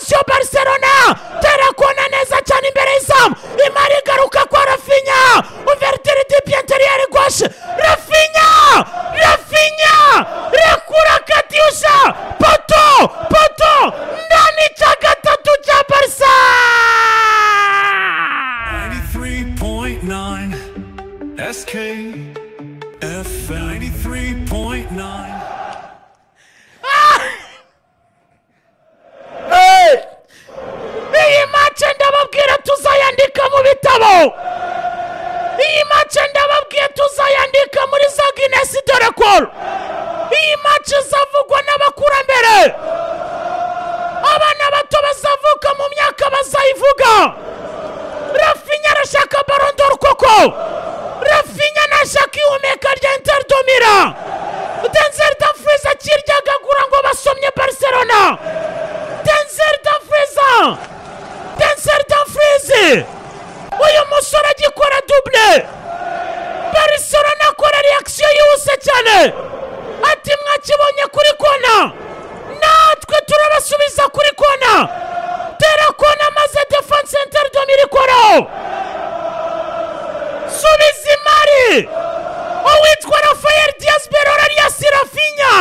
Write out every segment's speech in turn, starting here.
Attention Barcelona, tera kona neza cyane imbere y'izamu, imari igaruka kwa Rafinha, ouverture du pied intérieur gauche, Rafinha, Rafinha, rekura Katyusha, poto, poto, ndani cya gatatu cya Barca. 93.9 SK FM 93.9. Iyi match ndababwira tuzayandika mu bitabo. Iyi match ndababwiye tuzayandika muri za Guinness de Record. Iyi match izavugwa n'abakurambere. Abana bato bazavuka mu myaka bazayivuga. Rafinha arashaka Ballon d'Or koko. Rafinha nashaka ihumeka rya Inter de Milan. Denzel Dumfries akiryagagura ngo basomye Barcelona. Denzel Dumfries, Denzel Dumfries, uyu musore agikora double. Barcelona akora reaction yihuse cyane, ati mwakibonye kuri kona, natwe turabasubiza kuri kona. Tera kona maze defense Inter de Milan ikoraho. Subiza imari uwitwa Rafael Diaz Berora alias Rafinha,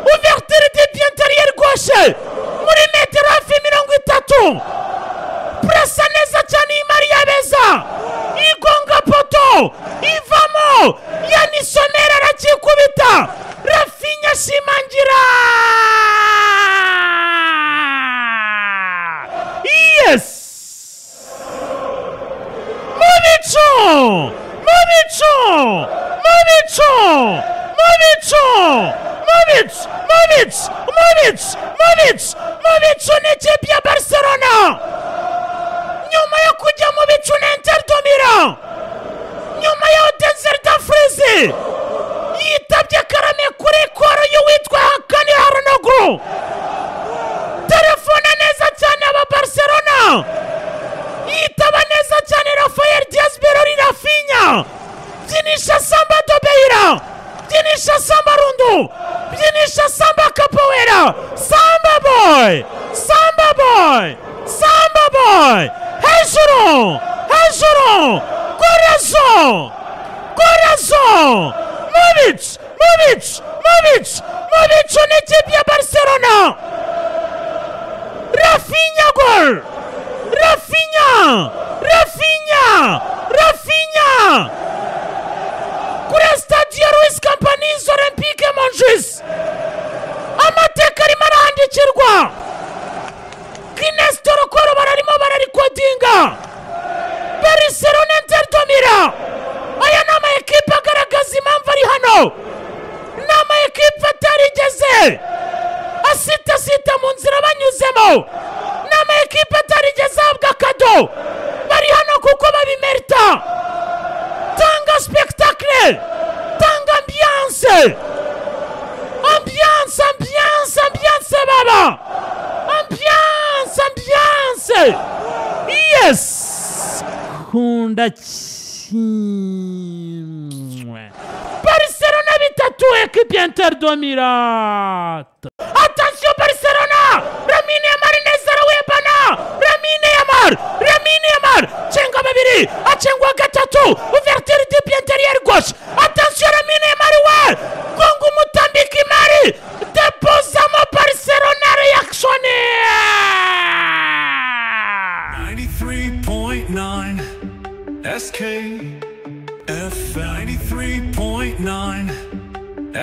ouverture du pied intérieur gauche muri metero hafi 30, presa neza cyane imari yabeza, igonga poto ivamo, Yani Sommer arakikubita, Rafinha ashimangira. Yes, mu bicu, mu bicu, mu bicu, mu bicu, mu bicu, mu bicu, mu bicu, mu bicu, mu bicu n'ikipe ya Barcelona. Nyuma yo kujya mu bicu na Inter de Milan, nyuma ya Denzel Dumfries yitabye karame kuri koro y'uwitwa Hakan Çalhanoğlu. Telefone neza cyane aba Barcelona, yitaba neza cyane Rafael Diaz Berori Rafinha, byinisha samba dobeira, byinisha samba rundu, byinisha samba capoeira, samba boy, samba boy, samba boy, hejuru, hejuru, corazon, corazon, mu bicu, mu bicu, mu bicu, mu bicu n'ikipe ya Barcelona. Rafinha gol! Rafinha! Rafinha! Rafinha! Kuri Stadio Luis Campanese Olympique Montjuïc, amateka arimo arandikirwa. Guinness de Record bararimo bararikodinga. Barcelona Inter de Milan, aya ni ama ekipe agaragaza impamvu ari hano. Ni ama ekipe atarigeze asitasita mu nzira banyuzemo. Ni ama ekipe atarigeze ahabwa kado, bari hano kuko babimerita. Tanga spectacle, tanga ambiance, ambiance, ambiance, ambiance baba, ambiance, ambiance. Yes, kunda kimwe. Barcelona bitatu, ekipe ya Inter de Milan. Attention Barcelona, Lamine Yamal neza arawebana, Lamine Yamal, Lamine Yamal, cenga babiri, acengwa gatatu, ouverture du pied intérieur gauche. Attention Lamine Yamal we, gonga umutambika imari, depozamo Barcelona reaction. 93.9 SK FM 93.9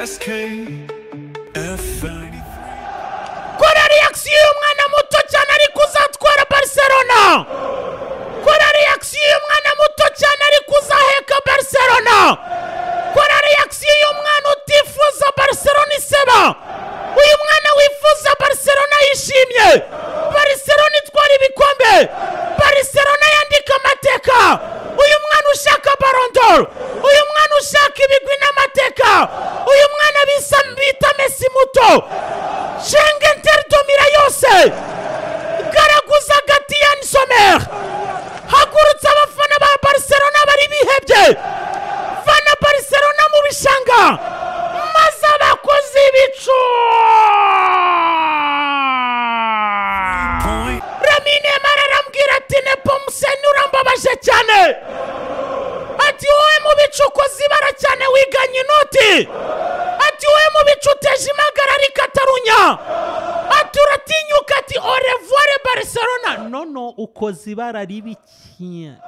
SK FM. Kora reaction y'umwana muto cyane ariko uzatwara Barcelona. Kora reaction y'umwana muto cyane ariko uzaheka Barcelona. Kora reaction y'umwana utifuza Barcelona iseba. Uyu mwana wifuza Barcelona yishimye. Barcelona itwara ibikombe. Barcelona yandika amateka. Uyu mwana ushaka Ballon d'Or, uyu mwana ushaka ibigwi n'amateka, uyu mwana bita Messi muto, Lamine Yamal arambwira ati: "Nepomuseni, urambabaje cyane." Ati: "Wowe mu bicu ukoze ibara cyane, wiganye inoti." Ati: "Wowe mu bicu uteje impagarara i Katarunya." Ati: "Uratinyuka." Ati: "Au revoir Barcelona." Nono ukoze ibara ribi cyane.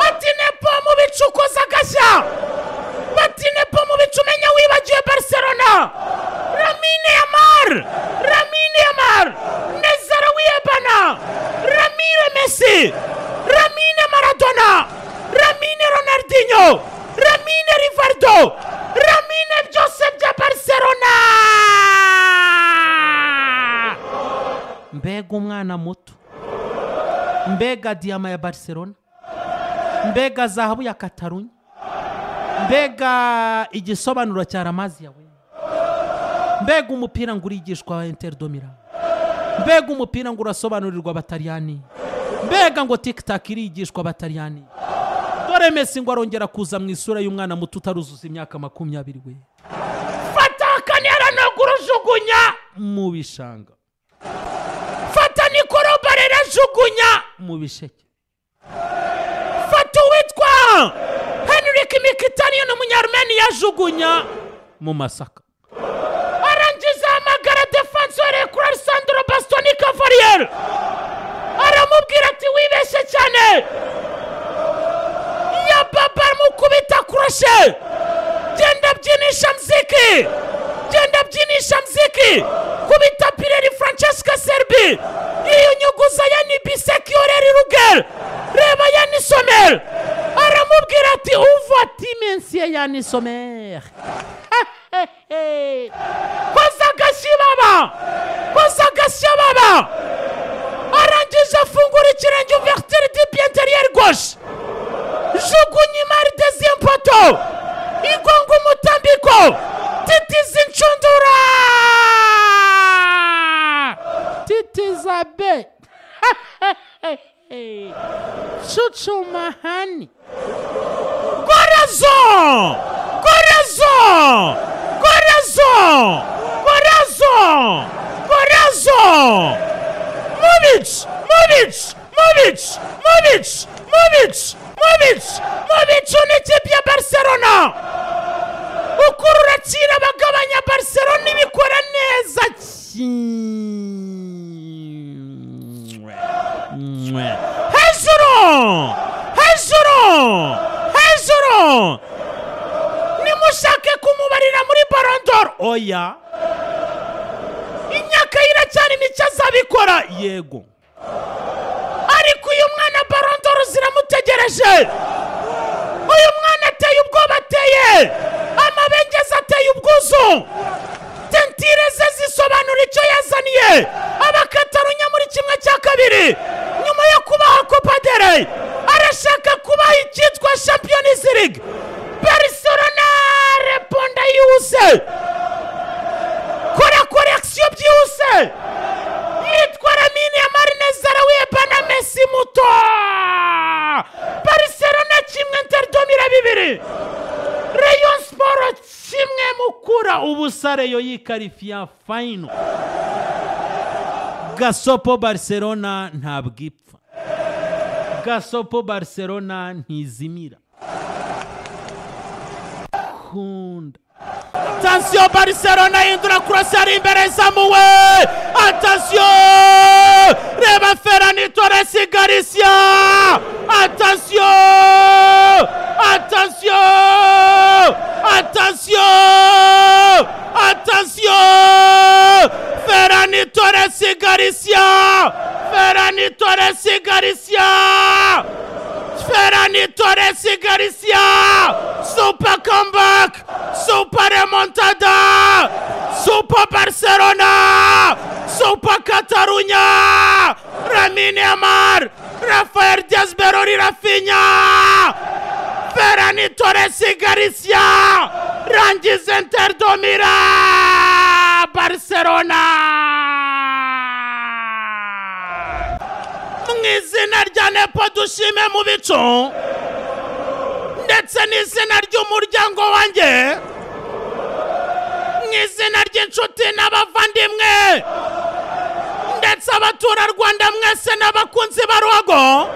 Ati: "Nepo, mu bicu ukoze agashya." Bati: "Nepo, mu bicu umenya wibagiwe Barcelona." Lamine Yamal, Lamine Yamal, Nezara Wiyebana, Lamine Messi, Lamine Maradona, Lamine Ronaldinho, Lamine Rivaldo, Lamine byose bya Barcelona. Mbega umwana muto, mbega diyama ya Barcelona, mbega zahabu ya Katarunya, mbega igisobanuro cya La Masia we, mbega umupira ngo urigishwa wa Inter de Milan, mbega umupira ngo urasobanurirwa Abataliyani, mbega ngo tiki-taka irigishwa Abataliyani. Dore Messi ngo arongera kuza mu isura y'umwana muto utaruzuza imyaka 20 we. Fata kane, aranagura, ujugunya mu bishanga. Fata Nicolo Barella, ajugunya mu bisheke. Fata uwitwa Henrik Mkhitaryan, umunyarumeni, yajugunya mu masaka. Arangiza ahamagara défenseur kuri Alessandro Bastoni Cavalier, aramubwira ati: "Wibeshye cyane." Ya baba, mukubita crochet. Genda byinisha mziki, genda byinisha mziki. Kubita Pireri Francesca Acerbi, yiyunyuguza Yani Bisek, Yoreri Rugel. Reba Yani Sommer, aramubwira ati: "Uva timensiye Yani Sommer." Koza agashyi baba, koza agashyi baba. Arangije afungura ikirenge, ouverture du pied intérieur gauche, jugunya imari deuxième poteau, igonga umutambiko, titiza inshundura, titiza be cucumahani. Gorazo, gorazo, gorazo, gorazo, gorazo! Mubic, Mubic, Mubic, Mubic, Mubic, Mubic, Mubic n'ikipe ya Barcelona. Ukurura kira bagabanya, Barcelona ibikora neza. Hejuru, hejuru, hejuru! Nimushake kumubarira muri Ballon d'Or, oya, imyaka ye iracyari mike. Azabikora, yego, ariko uyu mwana Ballon d'Or ziramutegereje. Uyu mwana ateye ubwoba, ateye amabengeza, ateye ubwuzu. Tentire ze zisobanura icyo yazaniye Abakatarunya muri 1/2. Nyuma yo kubaha Copa del Rey, arashaka kubaha icyitwa Champions League. Barcelona reponda yihuse, kora correction byihuse. Yitwa Lamine Yamal, Nezara Messi muto. Barcelona 1, Inter de Milan 2, Rayon Sport 1, Mukura 0. Rayon yikarifiya final. Gasopo Barcelona ntabwo ipfa, gasopo Barcelona ntizimira. Kunda. Attention, Barcelona hindura cross, ari imbere zamuwe. Attention, reba Ferran Torres Garcia. Attention, attention, attention, attention! Ferran Torres Garcia, Ferran Torres Garcia, Ferran Torres Garcia! Super comeback, super remontada, super Barcelona, super Catalunya! Lamine Yamal, Rafael Diaz Berori, Raphinha, Ferran Torres Garcia, rangiza Inter de Milan. Barcelona, mu izina rya Nepo dushime mu bicu, ndetse n'izina ry'umuryango wanjye, mu izina ry'inshuti n'abavandimwe. Ndetse abaturarwanda mwese n'abakunzi ba ruhago,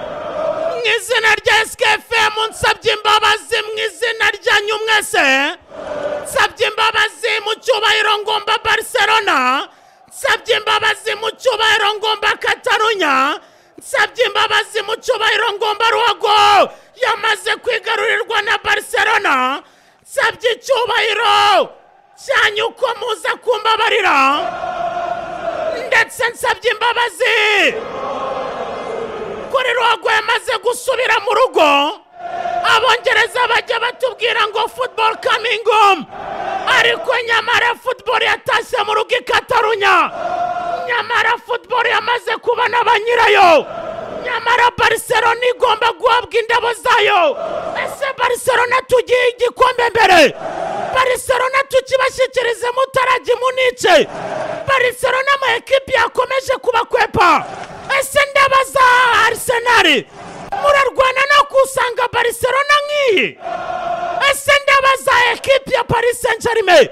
mu izina rya SKFM nsabye imbabazi, mu izina ryanyu mwese nsabye imbabazi mu cyubahiro ngomba Barcelona, nsabye imbabazi mu cyubahiro ngomba Catalunya, nsabye imbabazi mu cyubahiro ngomba ruhago yamaze kwigarurirwa na Barcelona, nsabye icyubahiro cyanyu ko muza kumbabarira, ndetse nsabye imbabazi kuri ruhago yamaze gusubira mu rugo. Abongereza bajya batubwira ngo football coming home, ariko nyamara football yatashye mu rugo i Catalunya, nyamara football yamaze kubona ba nyirayo, nyamara Barcelona igomba guhabwa indabo zayo. Ese Barcelona tugiye igikombe mbere, Barcelona tukibashyikirize mutarajya munice, Barcelona ama ekipi yakomeje kubakwepa. Ese ndabaza Arsenal, murarwana no kusanga Barcelona nk'iyi? Ese ndabaza ekipi ya Paris Saint-Germain,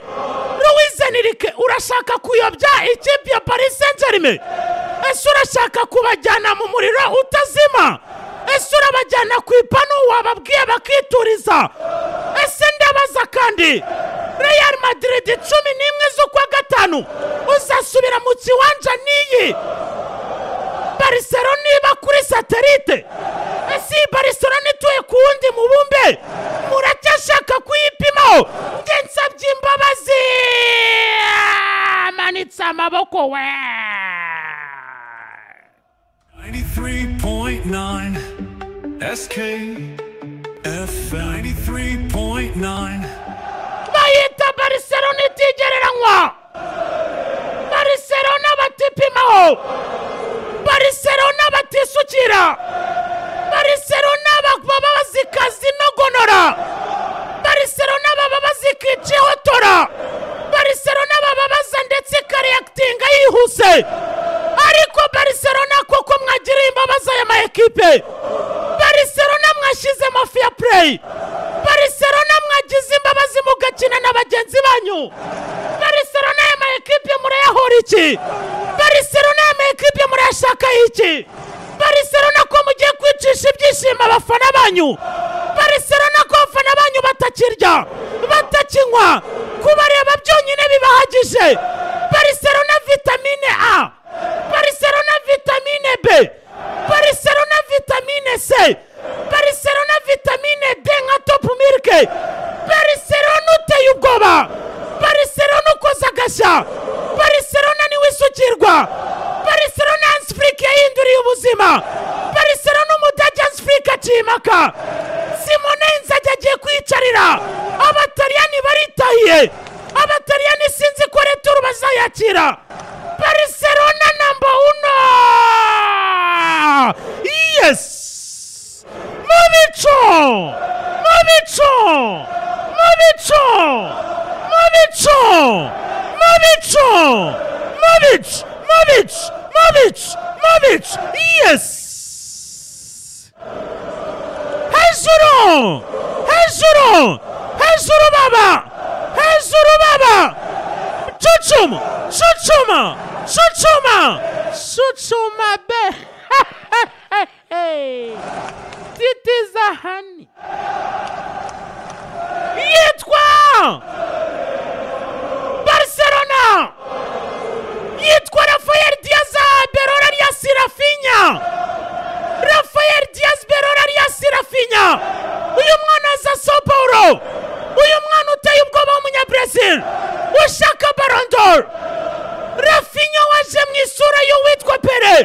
Luis Enrique urashaka kuyobya ikipe ya Paris Saint-Germain? Ese urashaka kubajyana mu muriro utazima? Ese urabajyana ku ipanu wababwiye bakituriza? Ese ndabaza kandi Real Madrid 11 z'ukwa gatanu uzasubira mu kiwanja n'iyi Barcelona iba kuri satelite? Ese iyi Barcelona ituye ku wundi mubumbe muracyashaka kuyipimaho? Nge nsabye imbabazi, manitse amaboko we. 93.9 SK FM 93.9. Bayita Barcelona itigereranywa, Barcelona batipimaho, Barcelona batisukira, Barcelona baba bazikazi no gonora, Barcelona baba bazikihotora, Barcelona baba baza ndetse ikareactinga yihuse. Ariko Barcelona koko mwagiriye imbabazi aya ma ekipe, Barcelona mwashyizemo fair play, Barcelona mwagize imbabazi mugakina na bagenzi banyu, Barcelona aya ma ekipe murayahora iki? Barcelona aya ma ekipe murayashaka iki? Barcelona ko mugiye kwicisha ibyishimo abafana banyu, Barcelona ko abafana banyu batakirya batakinywa, kubareba byonyine bibahagije. Barcelona vitamine A, Barcelona vitamine B, Barcelona vitamine C, Barcelona vitamine D nka Top Milk. Barcelona uteye ubwoba, Barcelona ukoze agashya, Barcelona niwe isukirwa, Barcelona Hans Flick yahinduriye ubuzima, Barcelona umudage Hans Flick aciye impaka, Simone Inzaghi agiye kwiyicarira, Abataliyani baritahiye, Abataliyani sinzi ko returu bazayakira. Barcelona number 1. Yes! Mubicu! Mubicu! Mubicu! Mubicu! Mubicu! Mubicu! Mubicu! Mubicu! Mubicu! Yes! Hejuru! Hejuru! Hejuru baba! Hejuru baba! Cucuma! Cucuma! Cucuma! Cucuma be! Titiza hani! Yitwa Barcelona! Yitwa Rafael Diaz Berora alias Rafinha! Rafael Diaz Berora alias Rafinha! Uyu mwana aza São Paulo! Uyu mwana uteye ubwoba w'umunyabrazil ushaka Ballon d'Or! Rafinha waje mu isura y'uwitwa Pele,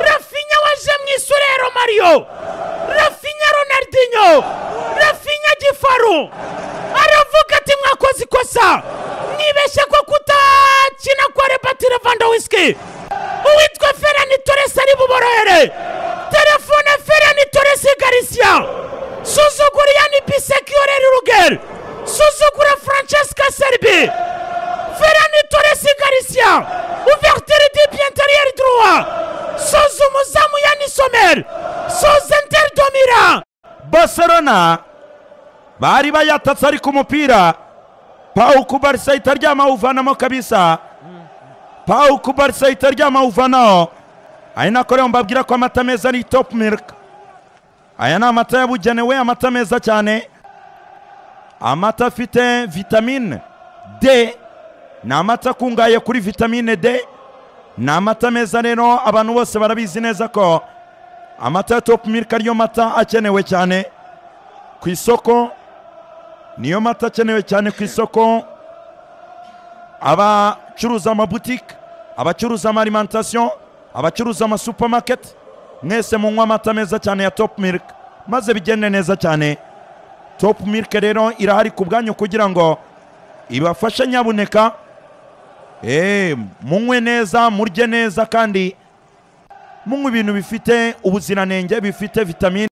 Rafinha waje mu isura ya Romario, Rafinha Ronaldinho, Rafinha Gifaru aravuga ati mwakoze ikosa, mwibeshye ko kutakina kwa Robert Lewandowski. Uwitwa Ferran Torres ari buborohere, telefone Ferran Torres Garcia, suzugura Yani Bisekioreri Ruger, suzugura Francesca Serbi, Ferran Torres Garcia, ouverture du pied intérieur droit, soza umuzamu Yani Sommer, soza Inter de Milan. Barcelona bari bayatatse ariko umupira Pau Kubarsa itaryama uvanamo kabisa. Pau Kubarsi ahita aryama awuvanaho. Ari nako rero mbabwira ko amata meza ari Top Milk. Aya ni amata yabugenewe, amata meza cyane, amata afite vitamine D, ni amata akungahaye kuri vitamine D, ni amata meza. Rero abantu bose barabizi neza ko amata ya Top Milk ariyo mata akenewe cyane ku isoko, niyo mata akenewe cyane ku isoko. Abacuruza amabutike, abacuruza ama alimentation, abacuruza ama supermarket, mwese munywa amata meza cyane ya Top Milk maze bigende neza cyane. Top Milk rero irahari ku bwanyu kugira ngo ibafashe. Nyabuneka munywe neza, murye neza, kandi munywe ibintu bifite ubuziranenge, bifite vitamine.